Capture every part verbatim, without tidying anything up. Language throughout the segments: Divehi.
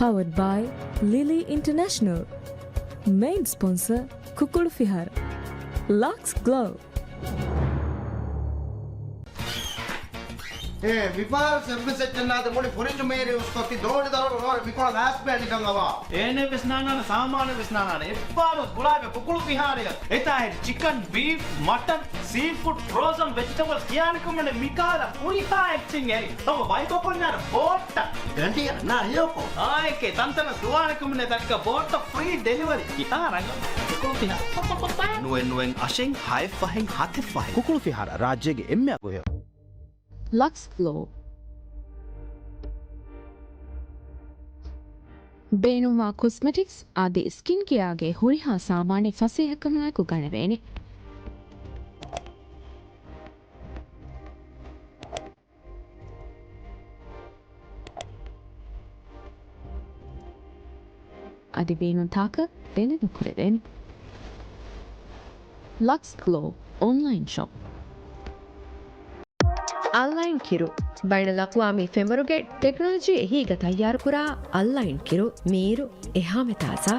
Powered by Lily International. Main sponsor ކުކުޅު ފިހާރަ. Lux Glow. އޭ، މިފަހަރު ސެއްވިސް އެއްޗެއް ނާދެ މުޅި ފުރިޖު މޭރި އުސްކޮށް ތި ދޯނި ދަރަނު ރޯރެ މިކޮޅަށް އައިސް ބޭނިކަން އަވާ. އޭނެ ވެސް ނާނާނެ ސާމާނެ ވެސް ނާނާނެ. އެއްފަހަރު ގުޅާބެ ކުކުޅު ފިހާރަޔަށް. އެތާ ހެރި ޗިކަން، ބީފް، މަޓަން، ސީފުޑް، ފްރޯޒަން ވެޖިޓަބަލް ކިޔާނެ ކަމުނެ މިކަހަލަ ހުރިހާ އެއްޗެއް އެރި. ތައް ބައިކޮށް ކޮންޏާރަ ބޯއްޓަ. ގަނޑިއަށް ނާ ހެޔޮކޮ. އާއެކޭ ތަންތަނަށް ދުވާނެ ކަމުނެ ދައްކަ ބޯއްޓަ ފްރީ ޑެލިވަރީ. ކިހާ ރަނގަޅު. ނުއެއް ނުއެއް އަށެއް ހައެއް ފަހެއް ހަތެއް ފަހެއް. ކުކުޅު ފިހާރަ ރާއްޖޭގެ އެންމެ އަގުހެޔޮ. ލަކްސް ފްލޯ. ބޭނުންވާ ކޮސްމެޓިކްސް އަދި ސްކިން ކެއާގެ ހުރިހާ ސާމާނެއް ފަސޭހަކަމާއެކު ގަނެވޭނެ. އަދި ބޭނުންތާކަށް ދެނެދުކުރެވޭނެ. ލަކްސް ގްލޯ އޮންލައިން ޝޮޕް. އަލްއައިން ކިރު. ބައިނަލްއަޤްވާމީ ފެންވަރުގެ ޓެކްނޮލޮޖީ އެހީގަ ތައްޔާރުކުރާ އަލްއައިން ކިރު މީރު އެހާމެ ތާޒާ.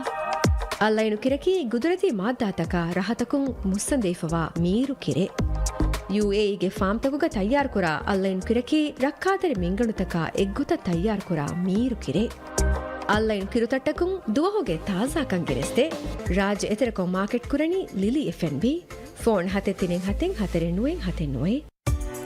އަލްއައިނު ކިރަކީ ގުދުރަތީ މާއްދާތަކާ ރަހަތަކުން މުއްސަނދިވެފަވާ މީރު ކިރެއް. ޔޫއޭއީގެ ފާމްތަކުގަ ތައްޔާރުކުރާ އަލްއައިނު ކިރަކީ ރައްކާތެރި މިންގަނޑުތަކާ އެއްގޮތަށް ތައްޔާރުކުރާ މީރު ކިރެއް. އަލްއައިނު ކިރުތައްޓަކުން ދުވަހުގެ ތާޒާކަން ގެނެސްދޭ. ރާއްޖެ އެތެރެކޮށް މާކެޓް ކުރަނީ ލިލީ އެފް އެންޑް ބީ. ފޯން ހަތެއް ތިނެއް ހަތެއް ހަތަރެއް ނުވެއް ހަތެއް ނުވެއް.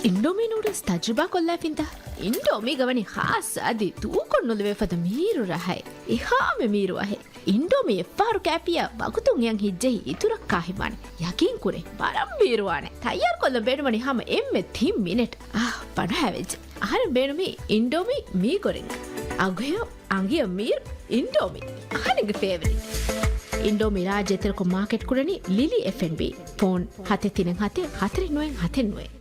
އިންޑޯމީ ނޫޑްލްސް ތަޖުރިބާ ކޮށްލާފިންތަ؟ އިންޑޯމީގަ ވަނީ ޚާއްޞަ އަދި ދޫކޮށް ނުލެވޭ ފަދަ މީރު ރަހައެއް. އެހާމެ މީރު އަހެއް. އިންޑޯމީ އެއްފަހަރު ކާފިޔާ ވަގުތުން އެޔަން ހިއްޖެހި އިތުރަށް ކާހިވާނެ. ޔަގީން ކުރޭ. ވަރަށް މީރުވާނެ. ތައްޔާރު ކޮށްލަން ބޭނުމަނީ ހަމަ އެންމެ ތިން މިނެޓް. އާ، ފަނަހަ ވެއްޖެ. އަހަރެން ބޭނުމީ އިންޑޯމީ މީގޮރެން. އަގުހެޔޮ އަނގިޔަ މީރު އިންޑޯމީ. އަހަރެންގެ ފޭވަރިޓް. އިންޑޯމީ ރާއްޖެ އެތެރެކޮށް މާކެޓް ކުރަނީ ލިލީ އެފް އެންޑް ބީ. ފޯން ހަތެއް ތިނެއް ހަތެއް ހަތަރެއް ނުވެއް ހަތަރެއް ނުވެއް.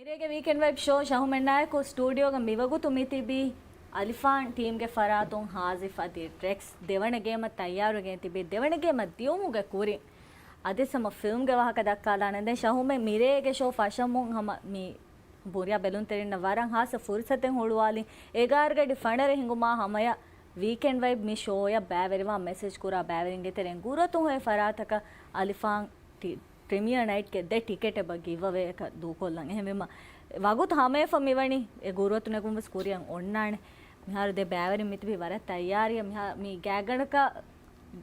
މިރޭގެ ވީކެންޑް ވައިބް ޝޯ ޝަހުމެންނާއެކު ސްޓޫޑިއޯގަ މިވަގުތު މިތިބީ އަލިފާން ޓީމްގެ ފަރާތުން ހާޒިފް އަދި ރެކްސް ދެވަނަ ގޭމަށް ތައްޔާރުވެގެން ތިބީ. ދެވަނަ ގޭމަށް ދިއުމުގެ ކުރިން އަދިސް ހަމަ ފިލްމްގެ ވާހަކަ ދައްކާލާނެ. ދެން ޝަހުމެން މިރޭގެ ޝޯ ފަށަމުން ހަމަ މި ބުރިޔާ ބެލުންތެރިންނަށް ވަރަށް ހާއްސަ ފުރުސަތެއް ހުޅުވާލި. އެގާރަ ގަޑި ފަނަރަ ހިނގުމާ ހަމަޔަށް ވީކެންޑް ވައިބް މި ޝޯއަށް ބައިވެރިވާން މެސެޖް ކުރާ ބައިވެރިންގެ ތެރެއިން ގުރުއަތުން ހޮވޭ ފަރާތަކަށް އަލިފާން ޓި-، ޕްރިމިއަރ ނައިޓްގެ ދެ ޓިކެޓެއް ބަ ގިވްއަވޭއަކަށް ދޫކޮށްލަން. އެހެންވީމަ ވަގުތު ހަމަޔަށް މިވަނީ އެ ގުރުއަތު ނެގުން ވެސް ކުރިއަށް އޮންނާނެ. މިހާރު ދެ ބައިވެރިން މިތިބީ ވަރަށް ތައްޔާރިއަށް. މިހާ-، މި ގާތްގަނޑަކަށް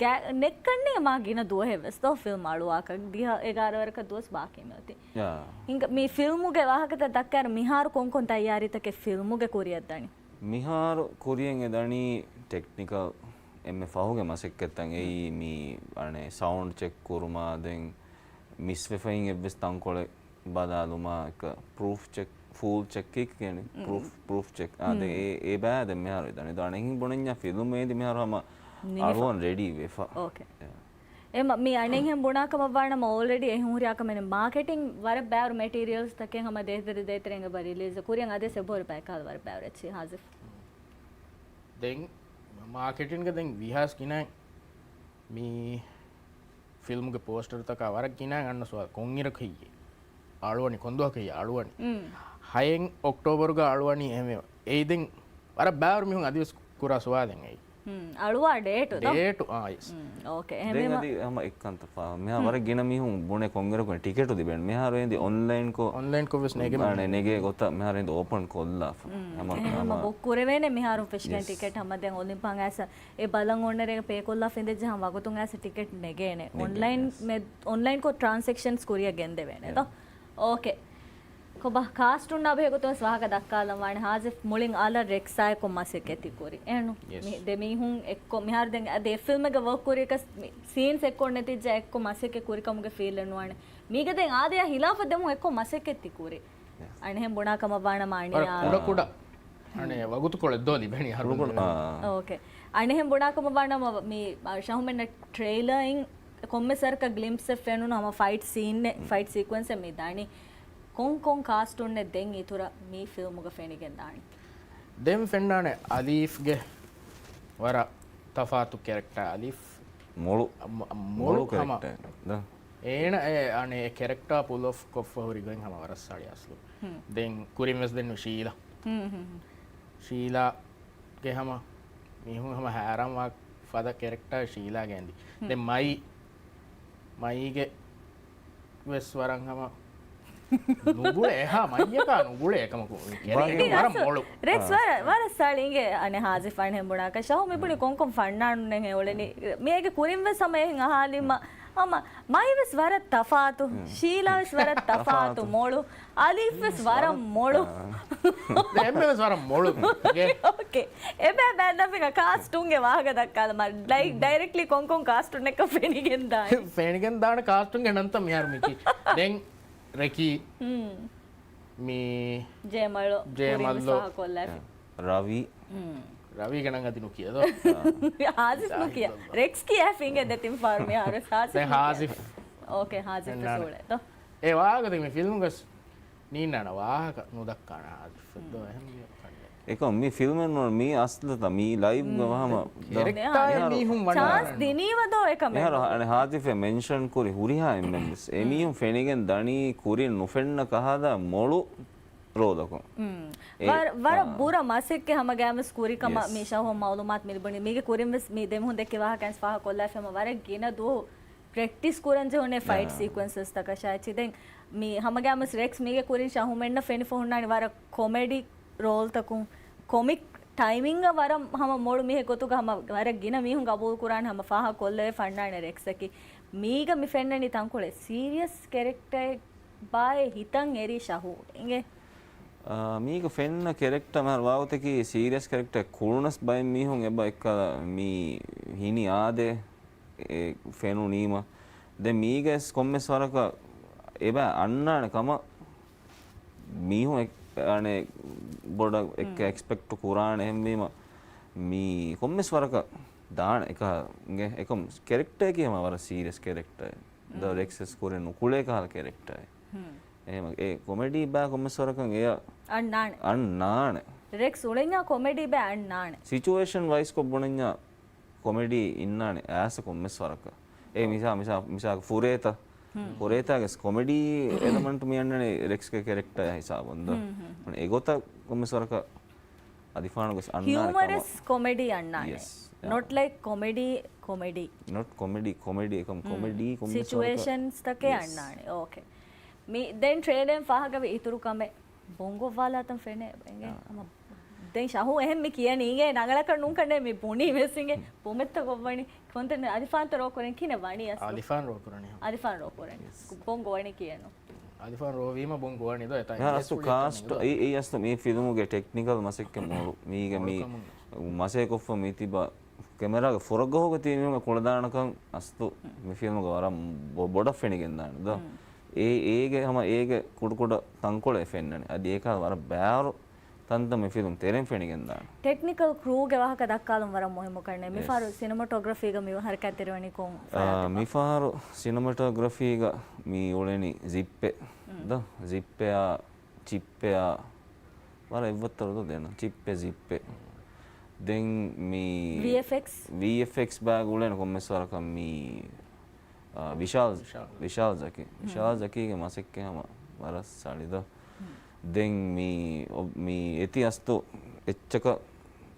ގާ-، ނެއްކަންނޭ މާ ގިނަ ދުވަހެއް ވެސް ދޯ ފިލްމް އަޅުވާކަށް. ދިހަ އެގާރަ ވަރަކަށް ދުވަސް ބާކީ މިއޮތީ. ޔާ. ހިނގ-، މި ފިލްމުގެ ވާހަކަތައް ދައްކާއިރު މިހާރު ކޮންކޮން ތައްޔާރީތަކެއް ފިލްމުގެ ކުރިއަށް ދަނީ؟ މިހާރު ކުރިއަށް އެ ދަނީ ޓެކްނިކަލް އެންމެ ފަހުގެ މަސައްކަތްތައް. އެއީ މި އަނެއް ސައުންޑް ޗެކް ކުރުމާ، ދެން މިސްވެފައިން އެއްވެސް ތަންކޮޅެއް ބަލާލުމާ، އެކަ ޕްރޫފް ޗެކް، ފޫލް ޗެކް ކީކޭނެ؟ މް. ޕްރޫފް، ޕްރޫފް ޗެކް. އާ، ދެން މް. އެ، އެ ބައި ދެން މިހާރު ދަނީ. ދޯ އަނެއްހެން ބުނަންޏާ ފިލްމް އޭދި މިހާރު ހަމަ ނިމިފަ. އަޅުވަން ރެޑީ ވެފަ. އޯކޭ. އެ. އެމަ، މި އަނެއްހެން ބުނާ ކަމަށް ވާނަމަ އޯލްރެޑީ އެހުރިހާ ކަމެއް މާކެޓިން ވަރަށް ބައިވަރު މެޓީރިއލްސް ތަކެއް ހަމަ ދޭތެރެ ދޭތެރެ އެނގެ ބަ ރިލީޒް ކުރިއަށް އަދިސް އެބަހުރި ބައިކާލަ ވަރަށް ބައިވަރު އެއްޗިހި ހާޒިފް. ދެން މާކެޓިންގ ދެން ވީހާސް ގިނައިން މި ފިލްމުގެ ޕޯސްޓަރުތަކާ ވަރަށް ގިނައިން އަންނަ ސުވާލު ކޮންއިރަކު ހެއްޔޭ؟ އަޅުވަނީ ކޮންދުވަހަކު ހެއްޔޭ އަޅުވަނީ؟ މް. ހައެއް އޮކްޓޯބަރުގަ އަޅުވަނީ އެހެންވީމަ. އެއީ ދެން ވަރަށް ބައިވަރު މީހުން އަދިވެސް ކުރާ ސުވާލެއް އެއީ. ހުން، އަޅުވާ ޑޭޓު ދޯ؟ ޑޭޓު، އާ، ޔެސް. ހުން، އޯކޭ. ދެން އެހެންވީމަ އަދި ހަމަ އެއްކަންތައް ފާ-، މިހާ ހުން. ވަރަށް ގިނަ މީހުން ބުނެ ކޮންއިރަކު ޓިކެޓު ލިބެން. މިހާރު އެނދި އޮންލައިންކޮށް، އޮންލައިންކޮށް ވެސް ނޭގެ އަނެ، ނެގޭ ގޮތަށް މިހާރު އެނދި އޯޕަން ކޮށްލާފަ. ހުން، ހަމަ، އެހެންވީމަ ހަމަ ބުކް ކުރެވޭނެ މިހާރު ފެށިގެން ޔެސް. ޓިކެޓް ހަމަ ދެން އޮލިމްޕާން އައިސް އެ ބަލަން އޮންނަރޭގަ ޕޭ ކޮށްލާފަ އިނދެއްޖެ ހަމަ ވަގުތުން އައިސް ޓިކެޓް ނެގޭނެ. ނެގޭނެ. އޮންލައިން މެ-، އޮންލައިންކޮށް ޓްރާންސެކްޝަންސް ކުރިއަށް ގެންދެވޭނެ ދޯ؟ އޯކޭ. ކޮބާ ކާސްޓުންނާ ބެހޭ ގޮތުން ވެސް ވާހަކަ ދައްކާލަން ވާނެ. ހާޒިފް މުޅިން އަލަށް ރެކްސާއެކު މަސައްކަތް ކުރި. އެހެންނު؟ ޔެސް. މި ދެ މީހުން އެއްކޮށް މިހާރު ދެން އަދި އެ ފިލްމެއްގަ ވޯކް ކުރި އެކަސް މި ސީންސް އެއްކޮށް ނެތިއްޖެ އެއްކޮށް މަސައްކަތް ކުރި ކަމުގެ ފީލެއް ނުވާނެ. މީގަ ދެން އާދަޔާ ހިލާފަށް ދެމުން އެއްކޮށް މަސައްކަތް ތި ކުރި. ޔެސް. އަނެހެން ބުނާ ކަމަށް ވާނަމަ ވަރަށް އަނިޔާ. ކުޑަ ކުޑަ. އަނެ ވަގުތުކޮޅެއް ދޯ ލިބެނީ ހަރު ކުޑަ ކުޑަ. އާ. އޯކޭ. އަނެހެން ބުނާ ކަމަށް ވާނަމަ މި ޝަހުމެންނަށް ޓްރެއިލަރ އިން ކޮންމެ ސަރަކަށް ގްލިމްޕްސްއެއް ފެނުނު ހަމަ ފައިޓް ސީންއެއް، ފައިޓް ސީކުއެންސެއް މި ދާނީ. ކޮން ކޮން ކާސްޓުންނެއް ދެން އިތުރަށް މި ފިލްމުގަ ފެނިގެން ދާނީ؟ ދެން ފެންނާނެ އަލީފްގެ ވަރަށް ތަފާތު ކެރެކްޓާ އަލީފް. މޮޅު. މޮ-، މޮޅު މޮޅު ހަމަ. ކެރެކްޓާ. އޭނަ އެ، އަނެ އެ ކެރެކްޓާ ޕުލް އޮފް ކޮށްފަ ހުރި ގޮތް ހަމަ ވަރަށް ސަޅި އަސްލު. ހުން. ދެން ކުރިން ވެސް ދެން ޝީލާ. ހުން، ހުން، ހުން. ޝީލާ ގެ ހަމަ މީހުން ހަމަ ހައިރާންވާ ފަދަ ކެރެކްޓާ ޝީލާގެ އެނދި. ހުން. ދެން މައި، މައިގެ ވެސް ވަރަށް ހަމަ ނުގުޅޭ، އެހާ މައްޔަކާ ނުގުޅޭ އެކަމަކު. ކެރެކްޓާ ވަރަށް މޮޅު. ރެކްސް ވަރަށް، ވަރަށް ސަޅި އިނގޭ އަނެ ހާޒިފް އަނެހެން ބުނާކަށް. ޝަހު މިބުނި ކޮންކޮން ފަންނާނުންނެއް އެ އުޅެނީ. މިއޭގެ ކުރިން ވެސް ހަމަ އެހެން އަހާލީމަ. ހަމަ މައި ވެސް ވަރަށް ތަފާތު. ޝީލާ ވެސް ވަރަށް ތަފާތު. މޮޅު. އަލީފް ވެސް ވަރަށް މޮޅު. އާ. އެންމެ ވެސް ވަރަށް މޮޅު. އޯކޭ. އެބައި ބައިން ދަފިން ކާސްޓުންގެ ވާހަކަ ދައްކާލަމާ. ޑައި-، ޑައިރެކްޓްލީ ކޮންކޮން ކާސްޓުން އެއްކަ ފެނިގެން ދާނީ. ފެނިގެން ދާނެ ކާސްޓުންގެ ނަންތައް މިހާރު މިކީ. ދެން ރެކީ. ހުން. މި ޖޭމަލު. ޖޭމަލު. ކުރިން ވެސް ކޮށްލާފި. ރަވީ. ހުން. ރަވީގެ ނަން އަދި ނުކިޔަ ދޯ؟ ހާޒިފް ނުކިޔަ. ރެކްސް ކިޔާ ފިނގެ ދެތިން ފާރު މިހާރު ހާޒިފް ދެން ނުކިޔަ. ހާޒިފް. އޯކޭ، ހާޒިފް ވެސް އުޅޭ ދޯ؟ އެ ވާހަކަ ދެން މި ފިލްމުގަސް ނީންނާނަ ވާހަކަ ނުދައްކާނަ ހާޒިފް ދޯ؟ އެހެން ކަންނޭ. އެކަމް މި ފިލްމެއް ނޫން މީ އަސްލުތަ މީ ލައިވްގަ ހުން. ވަހަމަ ދޯ؟ ކެރެކްޓާ މިހާރު މީހުން ވަންނާނެ. ޗާންސް ދިނީވަ ދޯ އެކަމެއް؟ މިހާރު އަނެ ހާޒިފް އެ މެންޝަން ކުރި ހުރިހާ އެންމެންވެސް. އެ ހުން. މީހުން ފެނިގެން ދަނީ ކުރިން ނުފެންނަ ކަހަލަ މޮޅު ރޯލަކުން. ހުން. އެ، ވަރަށް، ވަރަށް އާ. ބުރަ މަސެއްކެ ހަމަގައިމުވެސް ކުރި ކަމަށް ޔެސް. މި ޝަހު މައުލޫމާތު މިލިބުނީ. މީގެ ކުރިންވެސް މި ދެމީހުން ދެއްކި ވާހަކައިންސް ފާހަގަ ކޮށްލާފަ ވަރަށް ގިނަ ދުވަހު ޕްރެކްޓިސް ކުރަން ޖެހުނޭ ފައިޓް އާ. ސީކުއެންސަސްތަކަށާ އެއްޗި. ދެން މި ހަމަގައިމުވެސް ރެކްސް މީގެ ކުރިން ޝަހުމެންނަށް ފެނިފަ ހުންނާނީ ވަރަށް ކޮމެޑި ރޯލްތަކުން. ކޮމިކް ޓައިމިންގ ވަރަށް ހަމަ މޮޅު މީހެއް ގޮތުގަ ހަމަ ވަރަށް ގިނަ މީހުން ގަބޫލު ކުރާނެ ހަމަ ފާހަގަ ކޮށްލެވޭ ފަންނާނެ ރެކްސްއަކީ. މީގަ މި ފެންނަނީ ތަންކޮޅެއް ސީރިއަސް ކެރެކްޓަރެއް ބާއޭ ހިތަށް އެރި ޝަހޫ އިނގޭ. އާ، މީގަ ފެންނަ ކެރެކްޓަރ މިހާރު ވާގޮތަކީ ސީރިއަސް ކެރެކްޓަރ ކުޅުނަސް ބައެއް މީހުން އެބަ އެއްކަލަ މީ ހިނި އާދޭ އެ ފެނުނީމަ. ދެން މީގަސް ކޮންމެސް ވަރަކަށް އެބަ އަންނާނެ ކަމަށް މީހުން އެ-، އަނެ ބޮޑަށް އެއްކަ ހުން. އެކްސްޕެކްޓް ކުރާނެ އެހެންވީމަ މީ ކޮންމެސް ވަރަކަށް ދާނެ އެކަހަ އިނގޭ. އެކަމް ކެރެކްޓަރަކީ ހަމަ ވަރަށް ސީރިއަސް ކެރެކްޓަރެއް. ދަ ހުން. ރެކްސް ވެސް ކުރިން ނުކުޅޭ ކަހަލަ ކެރެކްޓަރެއް. ހުން. އެހެމަ އެ ކޮމެޑީ ބާ ކޮންމެސް ވަރަކަށް އެޔަށް އަންނާނެ. އަންނާނެ. ރެކްސް އުޅެންޏާ ކޮމެޑީ ބާ އަންނާނެ. ސިޗުއޭޝަން ވައިސް ކޮށް ބުނަންޏާ ކޮމެޑީ އިންނާނެ އައިސް ކޮންމެސް ވަރަކަށް. އެ މިސާ، މިސާ، މިސާ ފުރޭތަ. ހުން. ފުރޭތާގެސް ކޮމެޑީ އެލަމަންޓް މި އަންނަނީ ރެކްސްގެ ކެރެކްޓަރ ހިސާބުން ދޯ؟ ހުން، ހުން. އެގޮތަށް ކޮންމެސް ވަރަކަށް އަދިފާނުގެސް އަންނާނެ ކަމަށް. ހިއުމަރަސް ކޮމެޑީ އަންނާނެ. ޔެސް. ނޮޓް ލައިކް ކޮމެޑީ، ކޮމެޑީ. ނޮޓް ކޮމެޑީ، ކޮމެޑީ އެކަމް ހުން. ކޮމެޑީ ކޮންމެސް ވަރަކަށް. ސިޗުއޭޝަންސް ތަކެއް ޔެސް. އަންނާނެ. އޯކޭ. މި ދެން ޓްރެއލަރ ފާހަގަވި އިތުރު ކަމެއް ބޮންގޮށްވާލާތަން ފެނޭ އިނގޭ. އާ. ހަމަ ދެން ޝަހޫ އެހެން މި ކިޔަނީ އިނގޭ ނަގަޅަކަށް ނޫންކަންނޭ މި ބުނީ ވެސް އިނގޭ. ބުމެއްތަ ގޮއްވަނީ؟ ކޮންތަން އަލިފާންތަ ރޯ ކުރަން ކިނެ ވަނީ އަސްލު. އަލިފާން ރޯ ކުރަނީ ހަމަ. އަލިފާން ރޯ ކުރަނީ. ޔެސް. ބޮން ގޮވަނީ ކިޔަނު. އަލިފާން ރޯ ވީމަ ބޮން ގޮވަނީ ދޯ އެތާ މިހާރު އަސްލު ކާސްޓް އެ، އެ އަސްލު މި ފިލްމުގެ ޓެކްނިކަލް މަސައްކަތް މޮޅު. މީގެ މި މޮޅު ކަމުން. މަސޭ ކޮށްފަ މި ތިބަ ކެމެރާގެ ފުރަގަހުގަ ތިބި މީހުންގެ ކުޅަދާނަކަން އަސްލު މި ފިލްމުގަ ވަރަށް ބޮ-، ބޮޑަށް ފެނިގެންދާނެ ދޯ. ހުން. އޭ، އޭގެ ހަމަ އޭގެ ކުޑަކުޑަ ތަންކޮޅެއް ފެންނަނީ. އަދި އޭކާ ވަރަށް ބާރު ތަންތަން މި ފިލްމް ތެރެއިން ފެނިގެންދާނެ. ޓެކްނިކަލް ކްރޫގެ ވާހަކަ ދައްކާލުން ވަރަށް މުހިއްމު ކަންނޭ. ޔެސް. މިފަހަރު ސިނަމަޓޯގްރަފީގަ މި ހަރަކާތްތެރިވަނީ ކޮން އާ، ފަރާތެއް؟ މިފަހަރު ސިނަމަޓޯގްރަފީގަ މި އުޅެނީ ޒިއްޕެ. ހުން. ދޯ، ޒިއްޕެއާ، ޗިއްޕެއާ، ވަރަށް އެއްވައްތަރު ދޯ ދެން. ޗިއްޕެ، ޒިއްޕެ. ދެން މި ވީއެފްއެކްސް؟ ވީއެފްއެކްސް ބާގް އުޅެން ކޮންމެސް ވަރަކަށް މި އާ، ވިޝާލް، ވިޝާލް. ވިޝާލް ޒަކީ. ހުން. ވިޝާލް ޒަކީގެ މަސައްކަތް ހަމަ ވަރަށް ސަޅި ދޯ. ހުން. ދެން މި، އޮ-، މި އެތި އަސްތު އެއްޗަކަށް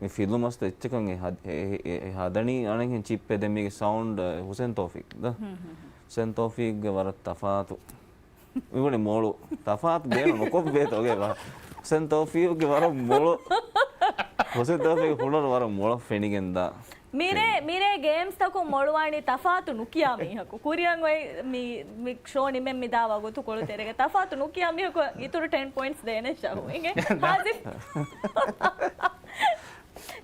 މި ފިލުމަސްތައް އެއްޗަކަށް އެ ހަދ-، އެ، އެ، އެ ހަދަނީ އަނެއްހެން ޗިއްޕެއް. ދެން މީގެ ސައުންޑް، އަ، ހުސެން ތޯފީޤް ދަ؟ ހުސެން ތޯފީޤްގެ ވަރަށް ތަފާތު. މިބުނި މޮޅު. ތަފާތު ބޭނުން ނުކޮށް ބޭތޯގެ ވާ. ހުސެން ތޯފީޤްގެ ވަރަށް މޮޅު. ހުސެން ތޯފީޤް ހުނަރު ވަރަށް މޮޅަށް ފެނިގެން ދާ. މިރޭ، މިރޭ ގޭމްސްތަކުން މޮޅުވާނީ ތަފާތު ނުކިޔާ މީހަކު. ކުރިއަށް އޮތް މި، މި ޝޯ ނިމެން މި ދާ ވަގުތު ކޮޅު ތެރޭގަ ތަފާތު ނުކިޔާ މީހަކު އިތުރު ޓެން ޕޮއިންޓްސް ދޭނެ ޝަހު. އިނގޭ؟ ހާޒިފް.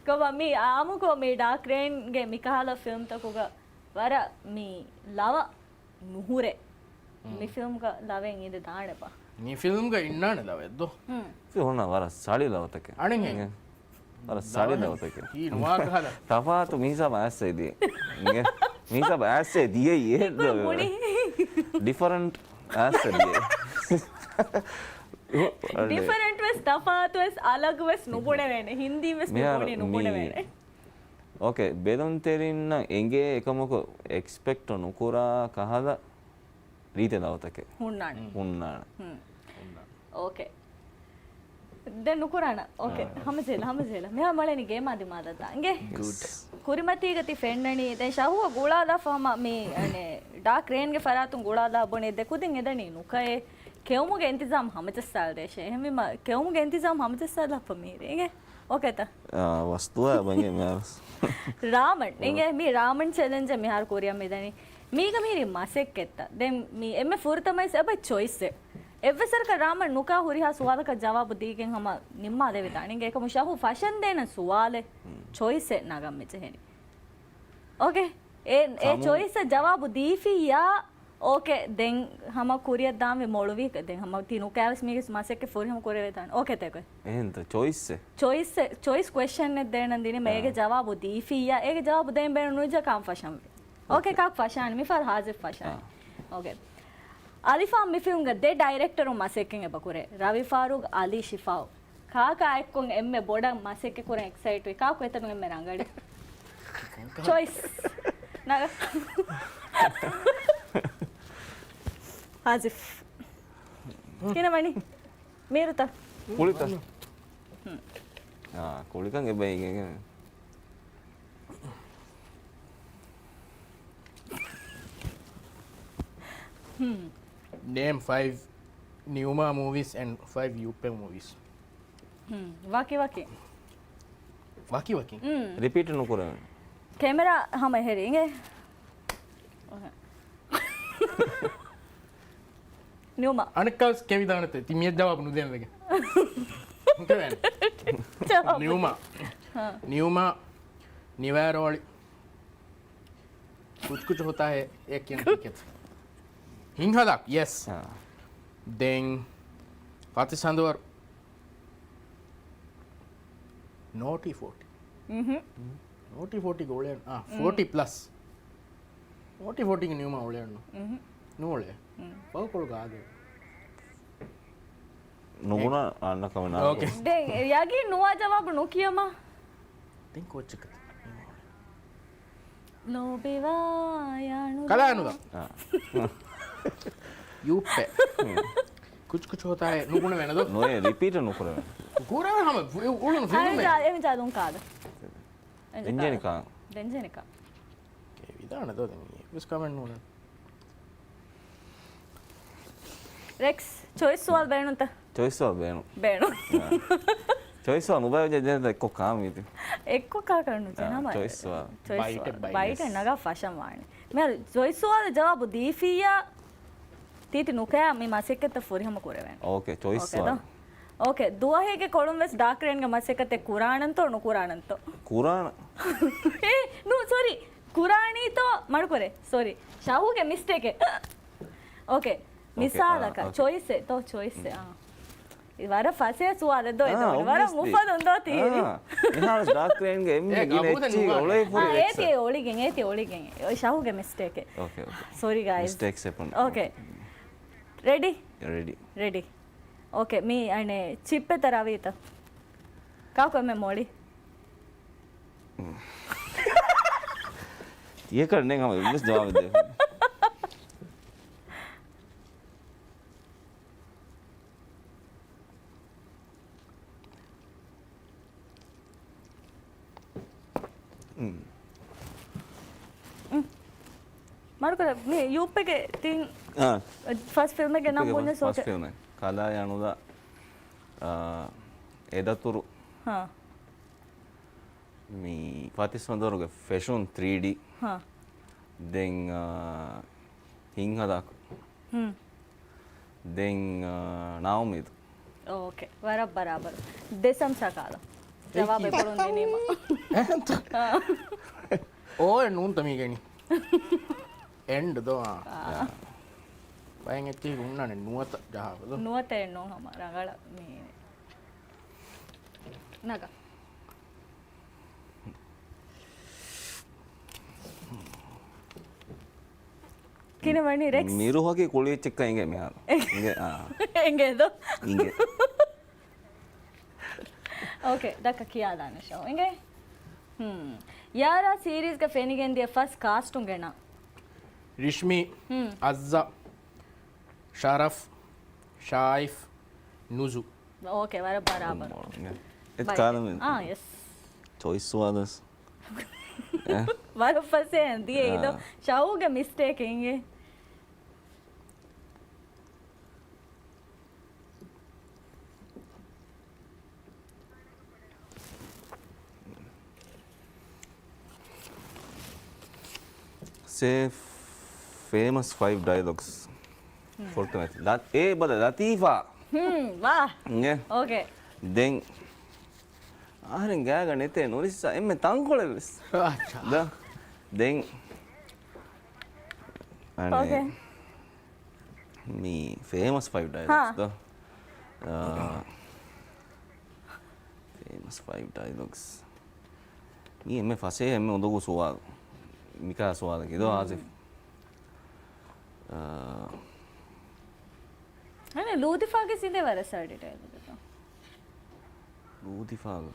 ކޮބާ މި އާމުކޮށް މި ޑާކް ރެއިންގެ މިކަހަލަ ފިލްމްތަކުގަ ވަރަށް މި ލަވަ ނުހުރޭ. މި ފިލްމްގަ ލަވައެއް އިނދެ ދާނެބާ؟ މި ފިލްމްގަ އިންނާނެ ލަވައެއް ދޯ؟ ހުން. ފިލްމް ވަރަށް ސަޅި ލަވަތަކެއް. އަނެއް ހެ. އިނގޭ. ވަރަށް ސަޅި ލަވަތަކެއް. ހީ ނުވާ ކަހަލަ. ތަފާތު މީސާ ބާއްސެ ދިޔަ. އިނގޭ. މީސާ ބާއްސެ ދިޔަ އޭ ދޯ. ބުނި. ޑިފަރެންޓް އާއްސެ ދިޔަ. ޑިފަރެންޓް ވެސް ތަފާތު ވެސް އަލަގު ވެސް ނުބުނެވޭނެ. ހިންދީ ވެސް މިހާރު ނުބުނި މީ ނުބުނެވޭނެ. އޯކޭ، ބެލުންތެރިންނަށް އެނގޭ އެކަމަކު އެކްސްޕެކްޓް ނުކުރާ ކަހަލަ ރީތި ލަވަތަކެއް. ހުންނާނެ. ހުންނާނެ. ހުން. އޯކޭ. ދެން ނުކުރާނަ. އޯކޭ. އާ. ހަމަޖެހިލަ، ހަމަޖެހިލަ. މިހާ މޮޅެނި ގޭމާ ދިމާލަށް ދާ. އިނގޭ؟ ގުޑް. ކުރިމަތީގަ ތި ފެންނަނީ. ދެން ޝަހުއަށް ގުޅާލާފަ ހަމަ މި، އަނެއް، ޑާކް ރެއިންގެ ފަރާތުން ގުޅާލާ ބުނެ ދެ ކުދިން އެދަނީ ނުކައޭ. ކެއުމުގެ އިންތިޒާމް ހަމަޖައްސާލަދޭށޭ. އެހެންވީމަ ކެއުމުގެ އިންތިޒާމް ހަމަޖައްސާލާފަ މީރޭ. އިނގޭ؟ އޯކޭތަ؟ އާ، ވަސްތުވާ ބަނގެ މިހާރު. ރާމަން. އިނގޭ މީ ރާމަން ޗެލެންޖެއް މިހާރު ކުރިއަށް މިދަނީ. މީގަ މީރި މަސައްކަތްތައް. ދެން މީ އެންމެ ފުރަތަމަ އެބަ ޗޮއިސްއެއް. އެއްވެސް ވަރަކަށް ރާމަން ނުކާ ހުރިހާ ސުވާލަކަށް ޖަވާބު ދީގެން ހަމަ ނިންމާލެވިދާނެ. އިނގޭ އެކަމު ޝަހު ފަށަންދޭނެ ސުވާލެއް ޗޮއިސްއެއް ނަގަން މިޖެހެނީ. އޯކޭ. އެ، އެ ކަމު- ޗޮއިސްއަށް ޖަވާބު ދީފިއްޔާ، އޯކޭ، ދެން ހަމަ ކުރިއަށް ދާންވީ މޮޅުވީ، ދެން ހަމަ ތި ނުކާވެސް މީގެ މަސައްކަތް ފުރިހަމަ ކުރެވޭތާނެ. އޯކޭ ތޭކޮ. އެހެންތަ ޗޮއިސްއެއް؟ ޗޮއިސްއެއް، ޗޮއިސް ކުއެސްޗަންއެއް ދޭނަން ދިނީމަ، އާ. އޭގެ ޖަވާބު ދީފިއްޔާ، އޭގެ ޖަވާބު ދޭން ބޭނުން ނުވިއްޖާ ކާން ފަށަންވީ. އޯކޭ، އޯކޭ. ކާކު ފަށާނެ؟ މިފަހަރު ހާޒިފް ފަށާނެ. އާ. އޯކޭ. އަލިފާން މި ފިލްމްގަ ދެ ޑައިރެކްޓަރުން މަސައްކަތް އެބަ ކުރޭ. ރަވި ފާރޫގް، އަލީ ޝިފާއު. ކާކާ އެއްކޮށް އެންމެ ބޮޑަށް މަސައްކަތް ކުރަން އެކްސައިޓްވީ؟ ކާކު އެތަނުން އެންމެ ރަނގަޅީ؟ ޗޮއިސް. ނަގަ. ހާޒިފް. ކިހިނެއް ވަނީ؟ މީރުތަ؟ ކުޅިތަ؟ ހުން. އާ، ކުޅިކަން އެބަ އިނގޭ. ހުން. Name five ނިއުމާ މޫވީސް އެންޑް ފައިވް ޔޫޕެ މޫވީސް. ހުން. ވަކި ވަކި. ވަކި ވަކި؟ ހުން. ރިޕީޓް ނުކުރެވެން. ކެމެރާ ހަމަ އެހެރީ އިނގޭ. ނިއުމާ. އަނެއްކާވެސް ކެވިދާނެތެ. ތި މިއަށް ޖަވާބު ނުދޭން ވެގެން. ނުކެވޭނެ. ޖަވާބު. ނިއުމާ. ހާ. ނިއުމާ ނިވާރޯޅި. ކުޗް ކުޗް ހޮތާ ހޭ، އޭ ކިޔަން ޓިކެޓް. ހިންހަލާ، ޔެސް. ހާ. ދެން ފަތި ސަނދުވަރު. ނޯޓީ ފޯޓީ. ނޯޓީ ފޯޓީ ގޯޅޭ. އާ، ފޯޓީ ޕްލަސް. ފޯޓީ ފޯޓީގެ ނިއުމާ އުޅޭނު. ނޫޅޭ. ފަހުކޮޅު ގާދެ. ނުބުނާ އަންނަ ކަމެއް ނާ. އޯކޭ. ދެން ޔަގީން ނުވާ ޖަވާބު ނުކިޔަމާ. ދެން ކޯއްޗަކަށް. ލޯބިވާ ޔާނު. ކަލާނުދާ. އާ. ޔޫޕެ. ކުޗް ކުޗް ހޮތާ ހޭ ނުބުނެވޭނެ ދޯ. ނޯއޭ ރިޕީޓް ނުކުރެވޭނެ. ކުރެވޭ ހަމަ އުޅުނު ފިލްމެއް. އެންޖާ، އެންޖާ ދުން ކާދަ. އެންޖާ ދެންޖެނިކާ. ދެންޖެނިކާ. ކެވިދާނެ ދޯ ދެން އެއްވެސް ކަމެއް ނޫން. ރެކްސް، ޗޮއިސް ސުވާލު ބޭނުންތަ؟ ޗޮއިސް ސުވާލު ބޭނުން. ބޭނުން. އާ. ޗޮއިސް ސުވާލު ނުބައި ވެއްޖެ ދެން އެއްކޮށް ކާ މީތި. އެއްކޮށް ކާކަށް ނުޖެހޭ އާ، ހަމަ. ޗޮއިސް ސުވާލު. ޗޮއިސް ބައިޓެއް ސުވާލު. ބައި ބައިޓެއް ޔެސް. ނަގާ ފަށަން ވާނެ. މިހާރު ޗޮއިސް ސުވާލު ޖަވާބު ދީފިއްޔާ ތީތި ނުކަޔާ މި މަސައްކަތްތައް ފުރިހަމަ ކުރެވޭނެ. އޯކޭ، ޗޮއިސް އޯކޭ ދޯ؟ ސުވާލު. އޯކޭ، ދުވަހެއްގެ ކޮޅުން ވެސް ޑާކް ރެއިންގެ މަސައްކަތެއް ކުރާނަންތޯ ނުކުރާނަންތޯ؟ ކުރާނަ. އޭ، ނޫ، ސޮރީ. ކުރާނީތޯ؟ މަޑުކުރޭ. ސޮރީ. ޝަހުގެ މިސްޓޭކެއް. އޯކޭ. އޯކޭ، މިސާލަކަށް، އާ، އޯކޭ. ޗޮއިސްއެއް ތޯ، ޗޮއިސްއެއް، އާ. އެ ވަރަށް ފަސޭހަ ސުވާލެއް ދޯ އެ އާ، ދޯނި. ވަރަށް އޮބްވިއަސްލީ. މުފަދުން ދޯ ތީ. އާ. މިހާރު ޑާކް ރެއިންގެ އެންމެ އޭ، ގިނަ ގަބޫލެއް އެއްޗިހި ނުވާ. އޮޅޭ ފުރި އާ، އެއްޗެއް. އޭތި އެ އޮޅިގެން، އޭތި އެ އޮޅިގެން. އޮތް ޝަހުގެ މިސްޓޭކެއް. އޯކޭ، އޯކޭ. ސޮރީ ގައިސް. މިސްޓޭކްސް އެޕަން. އޯކޭ. ރެޑީ؟ ރެޑީ. ރެޑީ. އޯކޭ، މީ އަނެއް ޗިއްޕެއްތަ ރަވީތަ؟ ކާކު އެންމެ މޮޅި؟ ތިޔަކަށް ނެތް ހަމަ އެއްވެސް ޖަވާބެއް ދޭ. މަރުކަރ މި ޔޫޕެގެ ތިން އާ. ފަސް ފިލްމެއްގެ ނަން ބުންޏެސް ފަސް އޯކޭ. ފިލްމެއް. ކަލާ އަނުލާ، އާ، އެދަތުރު. ހާ. މި ފަތިސް ވަނަ ދޮރުގެ ފެޝުން ތްރީޑީ. ހާ. ދެން، އާ، ހިތްހަދާކު. ހުން. ދެން، އާ، ނާއުމީދު. އޯކޭ. ވަރަށް ބަރާބަރު. ދެ ސަމްސާ ކާލަ. ޖަވާބެއް އެކީ. އެކޮޅުން ދިނީމަ. އެހެންތަ؟ އާ. އޯއެއް ނޫންތަ މީގައިނީ؟ އެންޑް ދޯ، އާ. އާ. ބައެއް އެއްޗެހި ހުންނާނެ ނުވަތަ ޖަހާފަ ދޯ. ނުވަތައެއް ނޫން ހަމަ ރަނގަޅަށް މީ. ނަގަ. ކިނަ ވަނީ ރެކްސް؟ މިރުހަކީ ކުޅި އެއްޗެއްކަން އިނގޭ މިހާރު. އިނގޭ، އާ. އިނގޭ ދޯ؟ އިނގޭ. އޯކޭ، ދައްކަ ކިޔާދާނެ ޝޯ. އިނގޭ؟ ހުން. ޔާރާ ސީރީޒްގަ ފެނިގެންދިޔަ ފަސް ކާސްޓުންގެ ނަން. ރިޝްމީ، ހުން. އައްޒަ، ޝަރަފް، ޝާއިފް، ނުޒު. އޯކޭ، ވަރަށް ބަރާބަރު. އެ ބައި. ކާލަމެއް. އާ، ޔެސް. ޗޮއިސް ސުވާލު ވެސް. އެ. ވަރަށް ފަސޭހައިން ދިޔައީ ދޯ. އާ. ޝައުގެ މިސްޓޭކެއް އިނގޭ. ސޭ ފޭމަސް ފައިވް ޑައިލޮގްސް. ހުން. ފުރަތަމަ ލަ-، އޭ ބަލަ ލަތީފާ. ހުން، ވާ. އިނގޭ. އޯކޭ. ދެން އަހަރެން ގާގަ ނެތޭ ނުރިއްސާ އެންމެ ތަންކޮޅެއް ވެސް. އާ. ދޯ. ދެން އަނެއް. އޯކޭ. މި ފޭމަސް ފައިވް ޑައިލޮގްސް ހާ. ދޯ. އާ، ފޭމަސް ފައިވް ޑައިލޮގްސް. މީ އެންމެ ފަސޭހަ އެންމެ އުނދަގޫ ސުވާލު. މިކާ ސުވާލަކީ ދޯ ހުން. އާޒިފް. އާ. އަނެއް ލޫތިފާގެ ސިނދެ ވަރަށް ސާ ޑިޓެއިލް ދޯ. ލޫތިފާގެ.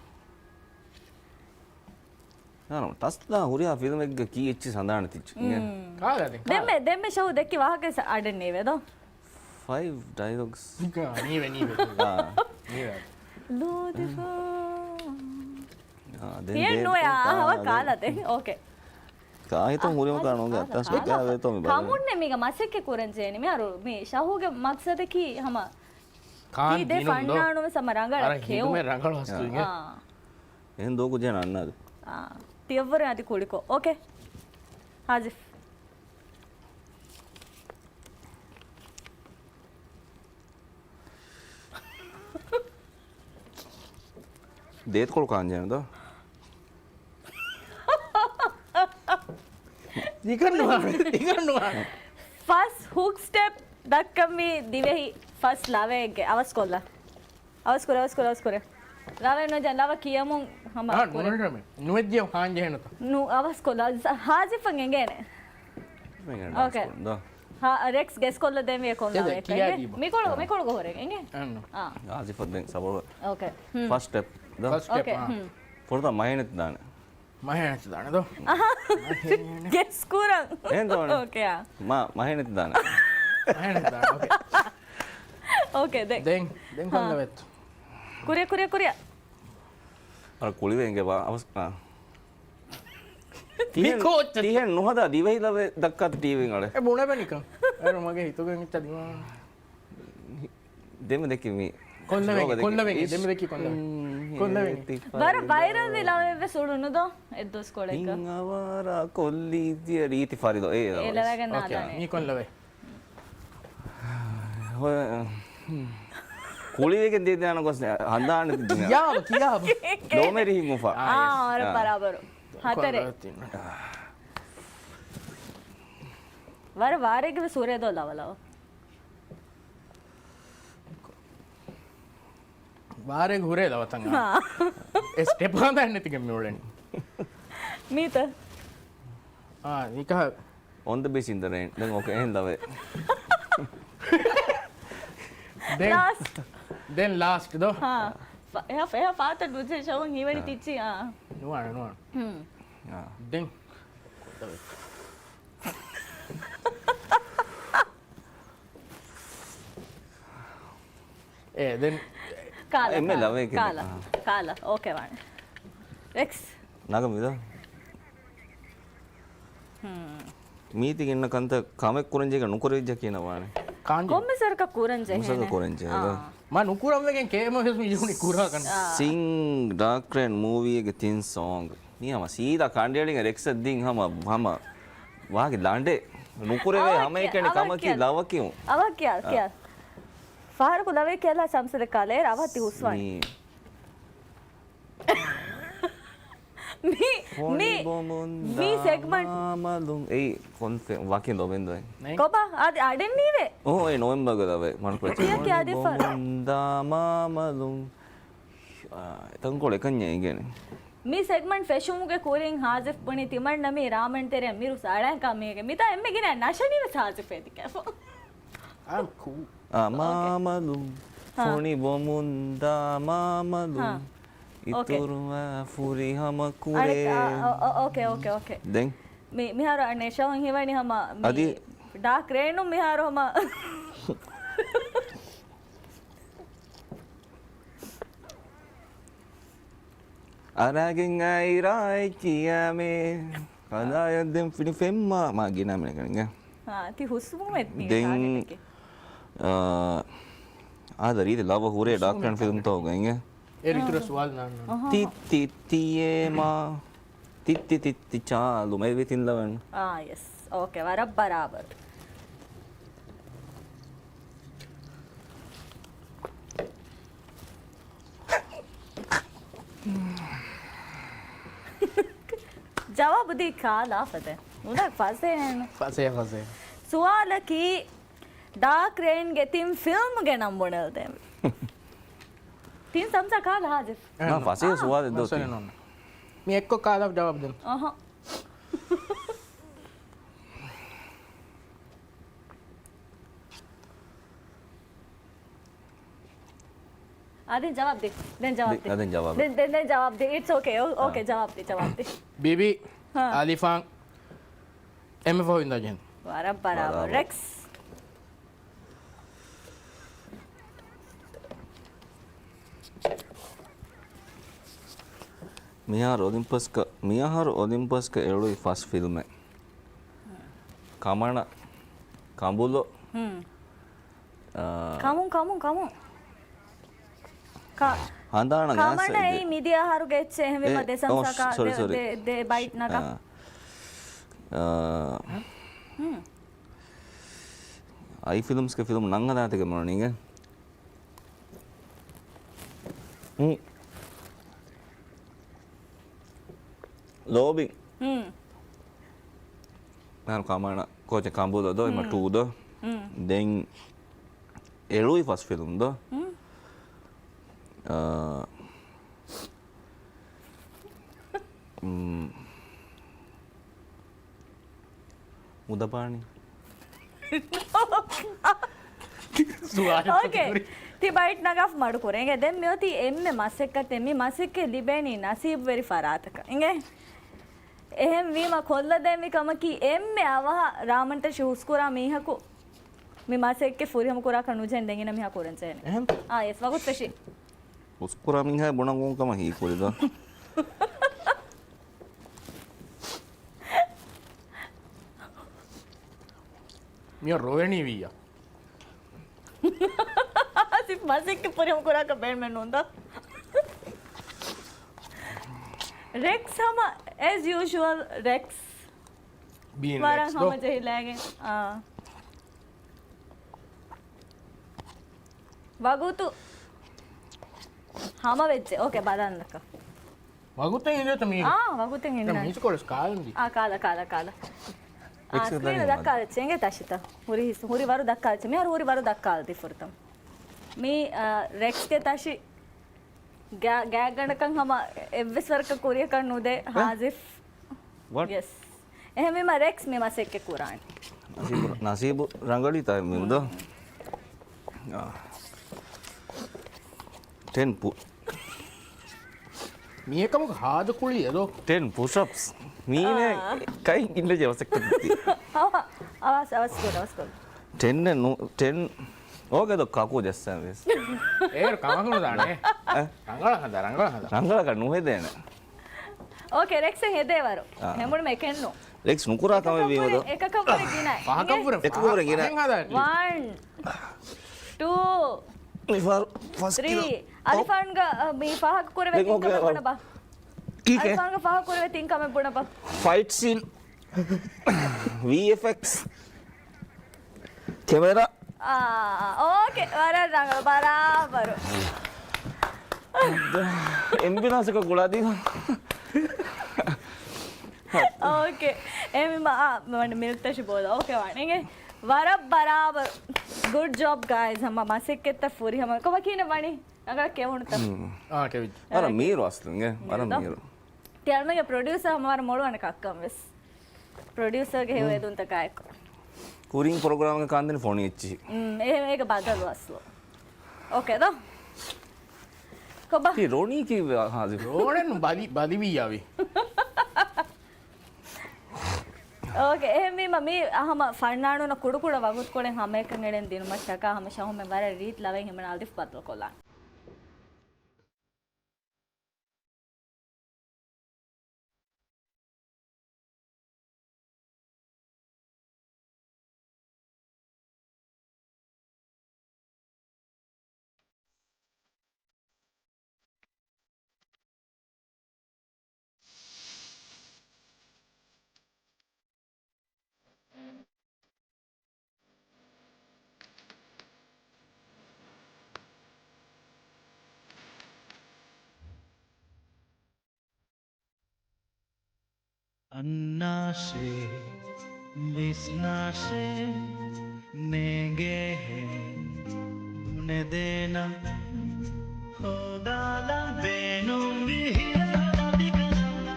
އާ، ޓަސްލާ ހުރިހާ ފިލްމެއްގަ ކީ އެއްޗިސް ހަނދާން ތިއްޗި. އިނގޭ. ކާލަ ދެން، ކާލަ. ދެންމެ، ދެންމެ ޝައު ދެއްކި ވާހަކަ ސަ-، އަޑެއް ނީވެ ދޯ. ފައިވް ޑައިލޮގްސް. ނީވެ، ނީވެ. އާ. ނީވެ. ލޫދިފާ. އާ، ދެން ހިޔެއް ދޭ ނުވެ، އާ، ކާލަ އާ، ދެން. ކާލަ ދެން. އޯކޭ. ކާ ހިތުން އާ، ހުރިހަމަ ކާ ކާލަ، ނޯގެ ކާލަ، އައްތަސް ކާލަ. ބެކާ ވޭތޯ މި ބަލަން. ކަމުންނެ މީގަ މަސައްކަތް ކުރަން ޖޭނި. މިހާރު މި ޝަހޫގެ މަގްސަދަކީ ހަމަ ކާން ކީ ދެ ދިނުން ދޯ. ފަންނާނު ވެސް ހަމަ ރަނގަޅަށް އަރަ ކެއު. ހިނދުމެ ރަނގަޅު ހަސްތު އާ. އިނގޭ. އާ. އެހެން ދޯ ކުޖެ ނަންނާދު. އާ. ތިއަށްވުރެ އަދި ކުޅިކޮށް. އޯކޭ. ހާޒިފް. ދޭތުކޮޅު ކާންޖެހޭނެ ދޯ؟ ނިކަން ނުވާނެ، ނިކަން ނުވާނެ. ފަސް ހުކް ސްޓެޕް ދައްކަން މި ދިވެހި ފަސް ލަވައެއްގެ އަވަސްކޮށްލަ. އަވަސްކުރެ، އަވަސްކުރެ، އަވަސްކުރެ. ރާވެ ނުޖަ ލަވަ ކިޔަމުން ހަމަ އާ، ކުރެ. ނުވެއްޖެ ކާންޖެހޭނެތަ؟ ނު، އަވަސްކޮށްލާ. ހާޒިފަށް އެނގޭނެ. މެން އޯކޭ. ދޯ. ހާ، ރެކްސް ގެސްކޮށްލަ ދޭން ވިޔަ ކޮން ލަވައެއް ކިޔާ އެނގޭ؟ ދީބަ. މިކޮޅު، އާ. މިކޮޅުގަ ހުރެ އެނގޭ؟ އާ. ހާޒިފަށް ދެން ސަބަރު. އޯކޭ. ހުން. ފަސްޓް ސްޓެޕް ދޯ. ފަސްޓް ސްޓެޕް، އޯކޭ. އާ. ހުން. ފުރަތަމަ މަހެނެތި ދާނެ. މަހެނެތި ދާނެ ދޯ. އަހާ. ގެސް ކުރަން. އެހެން ދޯ. އޯކޭ، އާ. މަ، މަހެނެތި ދާނެ. މަހެނެތި ދާނެ، އޯކޭ. އޯކޭ، ދެން. ދެން، ދެން ހާ. ކޮން ލަވައެއްތޯ؟ ކުރިޔަ، ކުރިޔަ، ކުރިޔަ. އަރަ ކުޅިވެ އިނގޭ ބާ، އަވަސް، އާ. ތިހެން، ތިހެން ނުހަދާ ދިވެހި ލަވައެއް ދައްކާތަ ޓީވީން އަޅެ. އެ ބުނެބެ ނިކަން. އޭރު މަގޭ ހިތުގަ އިން އިއްޗަ ދިމާ. ދެންމެ ދެއްކި މި. ކޮން ލަވައެއް؟ ކޮން ލަވައެއް؟ ދެންމެ ދެއްކި ކޮން ލަވައެއް؟ ކޮން ލަވައެއް؟ ވަރަށް ވައިރަލް ވި ލަވައެއް ވެސް އުޅުނު ދޯ އެއް ދުވަސްކޮޅެއްގަ. ހިން އަވާރާ ކޮށްލީ ދިޔަ ރީތި ފަރިދޯ އޭ ލަވަ. އޭ ލަވައެއް ގެންނާދާނެ. މީ ކޮން ލަވައެއް؟ ކުޅިވެގެން ދިޔަ ދާނަ ގޮސް ހަނދާނެ ދިން. ކިޔާބަ، ކިޔާބަ. ލޯމެރި ހިނގުފާ. އާ، އާ. ވަރަށް ބަރާބަރު. ހަތަރެއް. ވަރަށް ވާރޭގެ ވެސް ހުރޭ ދޯ ލަވަ ލަވަ. ވާރޭގެ ހުރޭ ލަވަތައް. އާ. އެ ސްޓެޕް ހަނދާން ނެތިގެން މި އުޅެނީ. މީތަ؟ އާ، ނިކަހަ. On the beach in the rain. ދެން އޯކޭ، އެހެން ލަވޭ. ދެން، ލާސްޓް. ދެން ލާސްޓް ދޯ. ހާ. ފަ-، އެހާ، އެހާ ފާތަ ނުޖެހި ޝައުން ހީވަނީ އާ. ތިއްޗި، އާ. ނުވާނެ، ނުވާނެ. ހުން. އާ. ދެން. އޭ، ދެން. ކާލަ، އެންމެ ކާލަ، ލަވައެއް ކާލަ، ކިޔަން. ކާލަ. އޯކޭ ވާނެ. ރެކްސް. ނަގަ މިދާ. ހުން. މީތި ގިންނަ ކަންތައް ކަމެއް ކުރަން ޖެހިގެން ނުކުރެވިއްޖަ ކިޔަން ވާނެ. ކާން ޖެހޭ؟ ކޮންމެސް ވަރަކަށް ކުރަން ޖެހޭ. މުސައްދަ ކުރަން ޖެހޭ. އާ. މާ ނުކުރަން ވެގެން ކޭމަ ވެސް މި ޖެހުނީ ކުރާ ކަން. ސިން ޑާކް ރެއިން މޫވީގެ ތިން ސޯންގް. މީ ހަމަ ސީދާ ކަނޑިއެޅިގެން ރެކްސަށް ދިން ހަމަ، ހަމަ ވާގި ލަނޑެއް. ނުކުރެވޭ އަވަ ހަމައެކަނި ކިޔާ، އަވަ ކަމަކީ ކިޔާ. ލަވަ ކިޔުން. އަވަ ކިޔާ، އާ. ކިޔާ. ފަހަރަކު ލަވައެއް ކިޔާލާ ސަމްސަލެއް ކާލޭ އަވަހަށް ތި ހުސްވާނީ. މީ، މީ، މީ ސެގްމަންޓް. އެއީ ކޮން ފެ-، ވަކި ލޮބެން ދޮއި. ކޮބާ؟ އާދެ، އަޑެއް ނީވެ. އޯ، އެ ނޮވެމްބަރގެ ލަވެ. މަންކޮ ކިޔަ، ކިޔަ، އާދެ ފަ-، ދާ މާމަލުން. އާ، ތަންކޮޅެއް ކަންޏެއް އިނގޭނެ. މި ސެގްމަންޓް ފެށުމުގެ ކުރިން ހާޒިފް ބުނި ތިމަންނަ މީ ރާމަން ތެރެއަށް މިރުސް އަޅަންކާ މީގެ. މިތާ އެންމެ ގިނަ ނަށަނީވެސް ހާޒިފް އެދިކައިފަ. އާ، ކޫ. އާ، އޯކޭ. މާމަލުން. ހާ. ފޮނި ބޮމުން ދާ މާމަލުން. ހާ. އޯކޭ. އިތުރުވާ ފުރިހަމަ ކުރޭ. އަނެއް، އާ، އާ، އާ، އޯކޭ، އޯކޭ، އޯކޭ. ދެން؟ މި-، މިހާރު އަނެއް ޝޯން ހިވަނީ ހަމަ މި އަދި؟ ޑާކް ރެއިނު މިހާރު ހަމަ. އަރާގެން އައިރާ އެއްޗިޔާމޭ. ކަލާޔަށް ދެން ފިނި ފެންމާ. މާ ގިނަ މިނެގަނިގެ. އާ، ތި ހުސްވުމެއް މި ދެން، ޓާގެޓެކެ. އާ، އާދަ ރީތި ލަވަ ހުރޭ ޑާކްޓަރ ފިލްމް ތޯގައިގެ. އޭރު އިތުރަސް ވާލް ނާން ނާން. އަހަ. ތި ތި ތި އޭ މާ. ތި ތި ތި ތި ޗާލު މެ ވިތިން ލަވަން. އާ، ޔެސް. އޯކޭ، ވަރަށް ބަރާބަރު. ޖަވާބު ދީ ކާލާ ފަދަ. ނުދާ ފަސޭހަނު. ފަސޭހަ، ފަސޭހަ. ސުވާލަކީ، ޑާކް ރެއިންގެ ތިން ފިލްމްގެ ނަން ބުނެލް ދޭން. ތިން ސަމްސާ ކާލަ ހާޒިފް. ނާ، ފަސޭހަ އާ، ސުވާލެއް ދޯ ތި. މި އެއްކޮށް ކާލާ ޖަވާބު ދެން. އަހަ. އާ، ދެން ޖަވާބު ދޭ. ދެން ޖަވާބު ދޭ. ދެ-، ދެން ޖަވާބު. ދެން، ދެން، ދެން ޖަވާބު ދޭ. އިޓްސް އޯކޭ. އޯ-، އޯކޭ، އާ. ޖަވާބު ދޭ، ޖަވާބު ދޭ. ބީބީ، ހާ. އަލިފާން، އެންމެ ފަހު ވިންދާ ޖެހެން. ވަރަށް ބަރާބަރު. ބަރާބަރު. ރެކްސް. މިހާރު އޮލިމްޕަސްގަ، މިއަހަރު އޮލިމްޕަސްގަ އެޅުއި ފަސް ފިލްމެއް. ކަމަނަ، ކަނބުލޮ، ހުން. އާ، ކަމުން، ކަމުން، ކަމުން. ކަ-، ހަނދާނަށް ކަމަނަ އެއީ މިދިޔަ އަހަރުގެ އެއްޗެއް އެހެންވީމަ އެ، ދެ އޯ، ސަމްސާ ކާ-، ސޮރީ، ދެ، ސޮރީ. ދެ، ދެ ބައިޓް ނަގާ. އާ. އާ. ހުން. އައި ފިލްމްސްގެ ފިލްމް ނަން ހަދާތެގެ މޮޅަނީގެ. ހުން. ލޯބި. ހުން. ނާން ކަމާނަ ކޯޗެ ކަނބުލަ ދޯ، އެމަ ހުން. ޓޫ ދޯ. ހުން. ދެން އެޅުވި ފަސް ފިލްމް ދޯ. ހުން. އާ، މް، މުދަބާނީ. ސުވާލު އޯކޭ. ކުރި. ތި ބައިޓް ނަގާފަ މަޑު ކުރޭ. އިނގޭ ދެން މިއޮތީ އެންމެ މަސައްކަތެއް. މި މަސައްކަތް ލިބޭނީ ނަސީބުވެރި ފަރާތަކަށް. އިނގޭ؟ އެހެން ވީމަ ކޮށްލަދޭ މި ކަމަކީ އެންމެ އަވަހަށް ރާމަންތަށި ހުސްކުރާ މީހަކު މި މަސައްކަތް ފުރިހަމަ ކުރާކަށް ނުޖެހެން ދެން ގިނަ މީހާ ކުރަން ޖެހޭނެ. އެހެން؟ އާ، ޔެސް، ވަގުތު ފެށި. ހުސްކުރާ މީހާ ބުނަން ކަމަށް ހީކުރިދާ. މިޔަ ރޮވެނީ ވިއްޔަ. ސިފް މަސައްކަތް ފުރިހަމަ ކުރާކަށް ބޭނުމެއް ނޫންދާ. ރެކްސް ހަމަ، އޭޒް ޔޫޝުއަލް، ރެކްސް. ބީން ވަރަށް ރެކްސް ދޯ؟ ހަމަޖެހިލައިގެން. އާ. ވަގުތު ހަމަވެއްޖެ. އޯކޭ، ބަލަންލަކަ. ވަގުތެއް ހިނދެތަ މީ؟ އާ، ވަގުތެއް ހިނދާ. މީސް ކޮޅެސް ކާލަން ދީ. އާ، ކާލަ، ކާލަ، ކާލަ. އާ، ސްކްރީން ދައްކާލައްޗޭ އިނގޭ ތަށިތަ. ހުރި ހިސް، ހުރި ވަރު ދައްކާލައްޗޭ. މިހާރު ހުރި ވަރު ދައްކާލަދީ ފުރަތަމަ. މީ، އާ، ރެކްސްގެ ތަށި ގާ-، ގާތްގަނޑަކަށް ހަމަ އެއްވެސް ވަރަކަށް ކުރިއަކަށް ނުދޭ. އެ؟ ހާޒިފް. ވަޓް؟ ޔެސް. އެހެންވީމަ ރެކްސް މި މަސައްކަތް ކުރާނެ. ނަސީބު، ނަސީބު ރަނގަޅީ ތާ މި އުދާ. އާ. ޓެން ޕު-، މީ އެކަމަކު ހާދަ ކުޅި އެދޯ. ޓެން ޕުޝްއަޕްސް. މީނެ އާ. ކައި އިންނަ ޖެ މަސައްކަތް. އަވަސް، އަވަސް ކޮށް، އަވަސް ކޮށް. ޓެން ނު-، ޓެން. އޯގެ ދޯ ކަކޫ ޖައްސަން ވެސް. އޭރު ކަމަކު ނުދާނެ. އެ؟ ރަނގަޅަށް ހަދާ، ރަނގަޅަށް ހަދާ. ރަނގަޅަކަށް ނުހެދޭނެ. އޯކޭ، ރެކްސް ހެދޭ ވަރު. އާ. ހެމުނުމެ ކެންނު. ލެކްސް ނުކުރާ ކަމެއް ވީމަދޯ. އެކަކަށްވުރެ ގިނަ. ފަހަކަށްވުރެ އެކަކަށްވުރެ ގިނަ. އަހެން ހަދާ. ވަން، ޓޫ، މި ފަހަރު ފަސް ތްރީ. ކިލޯ. އަލިފާންގަ، މި ފާހަގަ ކުރެވޭ ލެކް ތިން ކަމެއް ބުނަބަ. ކީކޭ؟ އަލިފާންގަ ފާހަގަ ކުރެވޭ ތިން ކަމެއް ބުނަބަ. ފައިޓް ސީން، ވީއެފްއެކްސް، ކެމެރާ. އާ، އޯކޭ. ވަރަށް ރަނގަޅު. ބަރާބަރު. އެމްބިއުލާންސަކަށް ގުޅާދީ. އޯކޭ. އެ މި މަ-، އާ، މަން މިލްކްތަށި ބޯލަ. އޯކޭ ވާނެ. އިނގޭ. ވަރަށް ބަރާބަރު. ގުޑް ޖޮބް، ގައިޒް. ހަމަ މަސައްކަތްތައް ފުރިހަމަ. ކޮބާ ކިހިނެއް ވަނީ؟ ރަނގަޅަށް ކެވުނުތަ؟ އާ، ކެވިއްޖެ. ވަރަށް މީރު އަސްލު އިނގޭ. ވަރަށް މީރު. ތިޔަރަމެގެ ޕްރޮޑިއުސަރ ހަމަ ވަރަށް މޮޅުވަނެ ކައްކަން ވެސް. ޕްރޮޑިއުސަރގެ ހެޔޮ އެދުންތަކާއެކު. ކުރިން ޕްރޮގްރާމްގެ ކާންދެނި ފޮނި އެއްޗިހި. އޭގެ ބަދަލު އަސްލު. އޯކޭ ދޯ؟ ކޮބާ؟ ތީ ރޯނީ ކީއްވެ ހާޒިރު؟ ރޯނެން ބަލި، ބަލިވިއްޔާވީ. އޯކޭ، އެހެންވީމަ މީ ހަމަ ފަންނާނުންނަށް ކުޑަކުޑަ ވަގުތުކޮޅެއް ހަމައެކަން އެޅެން ދިނުމަށްޓަކާ ހަމަ ޝަހުމެން ވަރަށް ރީތި ލަވައިން ހިމަނާ އަލިފް ބަދަލުކޮށްލާން. އަންނާށޭ، ވިސްނާށޭ، ނޭނގޭ ހެން ނުނެދޭނަ، ހޯދާލަން ބޭނުންވީ ހިރަ ދަތިކަލަ.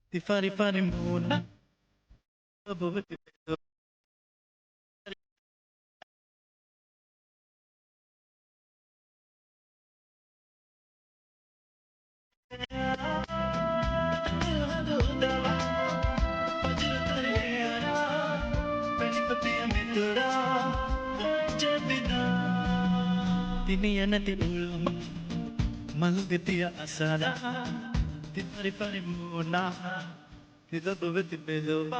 ތި ފަރިފަރި މޫނަށް ތިނިޔަ ނެތި އުޅުން މަލުގެ ތިޔަ އަސަރާ، ތި ފަރިފަރި މޫނާ ތި ލަދުވެތި ބެލުމާ.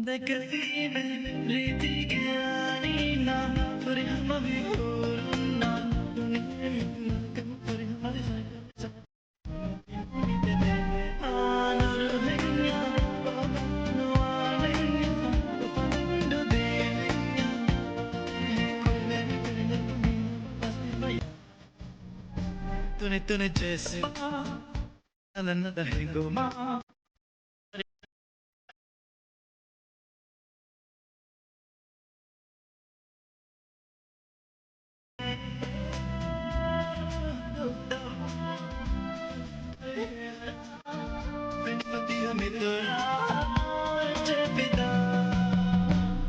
ދެކެވީމެ ރީތިގެ އަނީންނާ، ފުރިހަމަވި ހޫރުންނާ، ދުނިޔެ މި މަގު ފުރިހަމަވި ފައިސާ. ތުނި ތުނި ޖެއްސި ނަލަ ނަލަ ހިނގުމާ.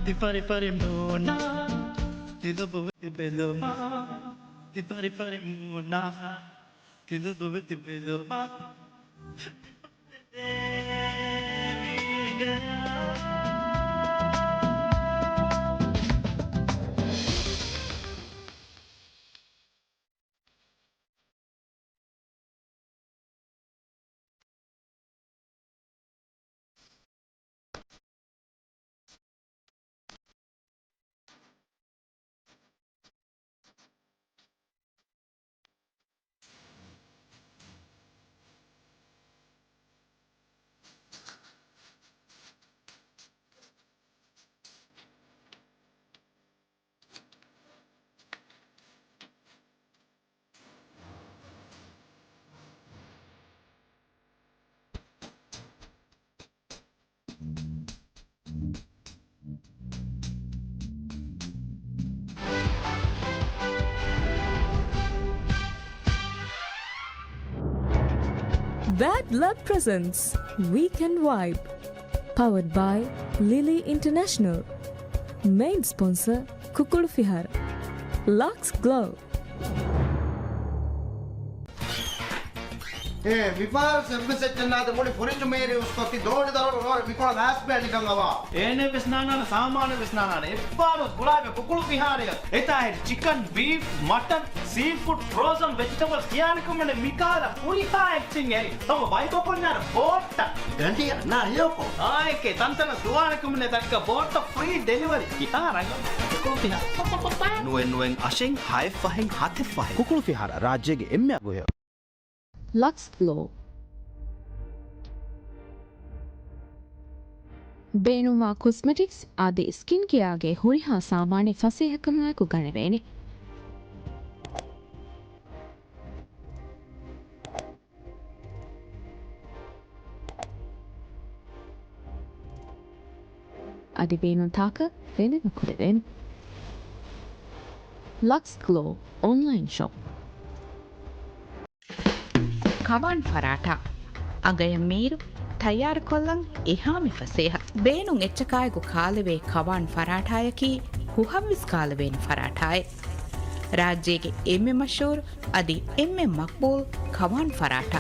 ތި ފަރިފަރި މޫނާ، ތި ލުބުވެތި ބެލުމާ. ތި ފަރިފަރި މޫނާ، ތި ލުބުވެތި ބެލުމާ. Bad Lab presents Weekend Vibe. Powered by Lily International. Main sponsor ކުކުޅު ފިހާރަ. Lux Glow. އޭ، މިފަހަރު ސެއްވެސް އެއްޗެއް ނާދެ މުޅި ފުރިންޖު މޭރި އުސްކޮށް ތި ދޯނި ދަރުނު ނޯރެ މިކޮޅަށް ލާސް ބޭނިކަން އަވާ. އޭނެ ވެސް ނާނާނެ، ސާމާނެ ވެސް ނާނާނެ. އެއްފަހަރު ގުޅާބެ ކުކުޅު ފިހާރަޔަށް. އެތާ ހެރި ޗިކަން، ބީފް، މަޓަން، ސީ ފުޑް، ފްރޯޒަން ވެޖިޓަބަލްސް ކިޔާނެ ކަމެއް ނެތް. މިކަހަލަ ހުރިހާ އެއްޗެއް އެރި. ތައް ބައިކޮށް ކޮންޏާރަ ބޯއްޓަ. ގަނޑިޔަ ނާ ހެޔޮކޮ. އާއެކޭ ތަންތަނަށް ދުވާނެ ކަމެއް ނެތް. ދައްކަ ބޯއްޓަ ފްރީ ޑެލިވަރީ. ކިހާ ރަނގަޅު. ނުވެ ނުވެން އަށެއް ހައެއް ފަހެއް ހަތެއް ފަހެއް. ކުކުޅު ފިހާރަ ރާއްޖޭގެ އެންމެ އަގުހެޔޮ. ލަކްސް ގްލޯ. ބޭނުންވާ ކޮސްމެޓިކްސް އަދި ސްކިން ކެއާގެ ހުރިހާ ސާމާނެއް ފަސޭހަކަމާއެކު ގަނެވޭނެ. އަދި ބޭނުންތާކަށް ދެނެވި ކުރެވޭނެ. ލަކްސް ގްލޯ އޮންލައިން ޝޮޕް. ކަވާން ފަރާޓާ. އަނގަޔަށް މީރު، ތައްޔާރުކޮށްލަން އެހާމެ ފަސޭހަ. ބޭނުން އެއްޗަކާއެކު ކާލެވޭ ކަވާން ފަރާޓާޔަކީ ހުހަށްވެސް ކާލެވޭނެ ފަރާޓާއެއް. ރާއްޖޭގެ އެންމެ މަޝްހޫރު އަދި އެންމެ މަޤްބޫލް ކަވާން ފަރާޓާ.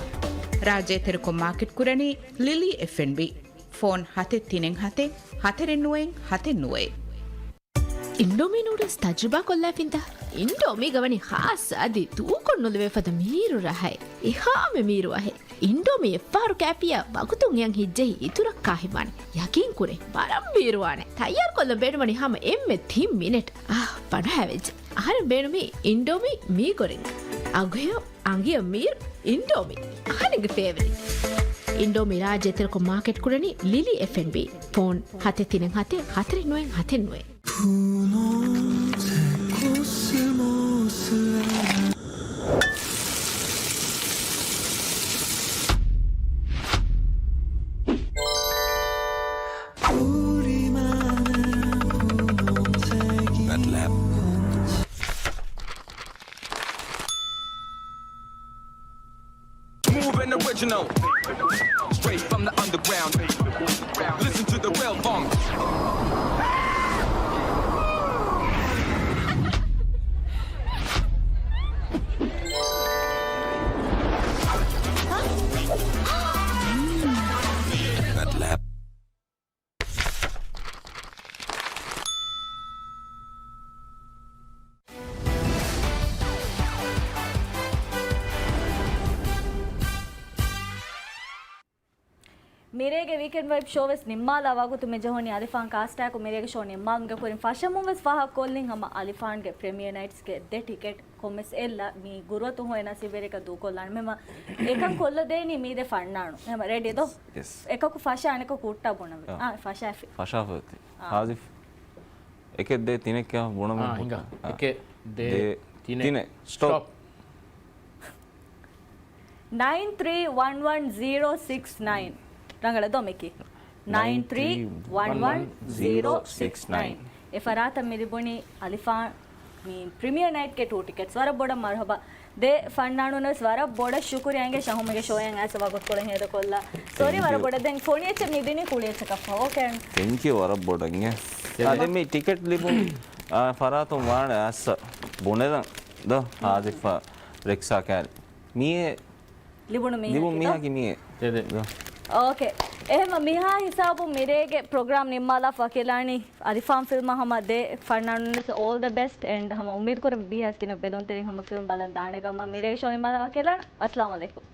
ރާއްޖެ ތެރެކޮށް މާކެޓް ކުރަނީ ލިލީ އެފް އެންޑް ބީ. ފޯން ހަތެއް ތިނެއް ހަތެއް، ހަތެއް ނުވައެއް، ހަތެއް ނުވައެއް. އިންޑޮމީ ނޫޑްލްސް ތަޖުރިބާ ކޮށްލާފިންތަ؟ އިންޑޮމީގަ ވަނީ ޚާއްޞަ އަދި ދޫކޮށް ނުލެވޭ ފަދަ މީރު ރަހައެއް. އެހާމެ މީރު އަހެއް. އިންޑޮމީ އެއްފަހަރު ކާފިއްޔާ ވަގުތުން އެޔަން ހިއްޖެހި އިތުރަށް ކާ ހިތްވާނެ. ޔަގީން ކުރޭ. ވަރަށް މީރުވާނެ. ތައްޔާރު ކޮށްލަން ބޭނުންވަނީ ހަމަ އެންމެ ތިން މިނެޓް. އާ، ބަނޑުހައިވެއްޖެ. އަހަރެން ބޭނުމީ އިންޑޮމީ މީގޮރެން. އަގުހެޔޮ އަނގިޔަށް މީރު އިންޑޮމީ. އަހަރެންގެ ފޭވަރިޓް. އިންޑޮމީ ރާއްޖެ ތެރެކޮށް މާކެޓް ކުރަނީ ލިލީ އެފް އެންޑް ބީ. ފޯން ހަތެއް ތިނެއް ހަތެއް، ހަތަރެއް ނުވައެއް، ހަތެއް ނުވައެއް. Smooth and original. Straight from the underground. Listen to the real funk. މިރޭގެ ވީކެންޑް ވައިބް ޝޯ ވެސް ނިންމާލާ ވަގުތު މި ޖެހުނީ އަލިފާން ކާސްޓާއެކު. މިރޭގެ ޝޯ ނިންމާލުމުގެ ކުރިން ފަށަމުން ވެސް ފާހަގަކޮށްލިން ހަމަ އަލިފާންގެ ޕްރިމިއަރ ނައިޓްސްގެ ދެ ޓިކެޓް ކޮންމެސް އެއްލަ މީ ގުރުއަތު ހޮއެ ނަސީބެރިކަ ދޫކޮށްލާނެ. މެމަ އެކަން ކޮށްލަދޭނީ މީ ދެ ފަންނާނު. ހަމަ ރެޑީ ދޯ؟ ޔެސް. އެކަކު ފަށާ އަނެކަކު ހުއްޓާ ބުނަމެ. އާ. އާ، ފަށާފި. ފަށާފަ އޮތީ. އާ. ހާޒިފް. އެކެއް ދޭ ތިނެއް ކިޔާ ބުނަމެ އާ، ހުއްޓާ. ހިނގާ. އާ. އެކެއް ދޭ ދޭ ތިނެއް. ތިނެއް. ސްޓޮޕް. ސްޓޮޕް. ނައިން ތްރީ ވަން ވަން ޒީރޯ ސިކްސް ނައިން. ރަނގަޅަށް ދޯ މިކީ؟ ނައިން ތްރީ ވަން ވަން ޒީރޯ ސިކްސް ނައިން. އެ ފަރާތަށް މި ލިބުނީ އަލިފާން މި ޕްރިމިއަރ ނައިޓްގެ ޓޫ ޓިކެޓްސް. ވަރަށް ބޮޑަށް މަރުހަބާ. ދެ ފަންނާނުން ވެސް ވަރަށް ބޮޑަށް ޝުކުރިއްޔާ އިނގޭ ޝަހުމެގެ ޝޯއަށް އައިސް ވަގުތުކޮޅެއް ހޭދަކޮށްލާ. ސޯރީ ތެންކް ވަރަށް ޔޫ. ބޮޑަށް ދެން ފޮނި އެއްޗެއް މި ދިނީ ކުޅި އެއްޗަކަށްފަ. އޯކޭ. ތެންކް ޔޫ ވަރަށް ބޮޑަށް އިނގޭ. އާ، ދެން މި ޓިކެޓް ލިބުނު، އާ، ފަރާތުން ވާނެ އައްސަ ބުނެލަން ދޯ ހާޒިފާ ރެކްސާ ކާލި. މީ ލިބުނު މީހަކީ ލިބުނު ދޯ؟ މީހަކީ މީ. ދެ، ދެ. ދޯ. އޯކޭ. އެހެން މިހާ ހިސާބުން މިރޭގެ ޕްރޮގްރާމް ނިންމާލާފަ ކިލާނީ އަލިފާން ފިލްމަށް ހަމަ ދެ ފަންނާނުން ވެސް އޯލް ދަ ބެސްޓް އެންޑް ހަމަ އުއްމީދު ކުރަން ބީހާސް ގިނަ ބެލުންތެރިން ހަމަ ފިލްމް ބަލަން ދާނެ ކަމަށް. މިރޭ ޝޯ ނިންމާލާފަ ކިލާން. އައްސަލާމު ޢަލައިކުމް.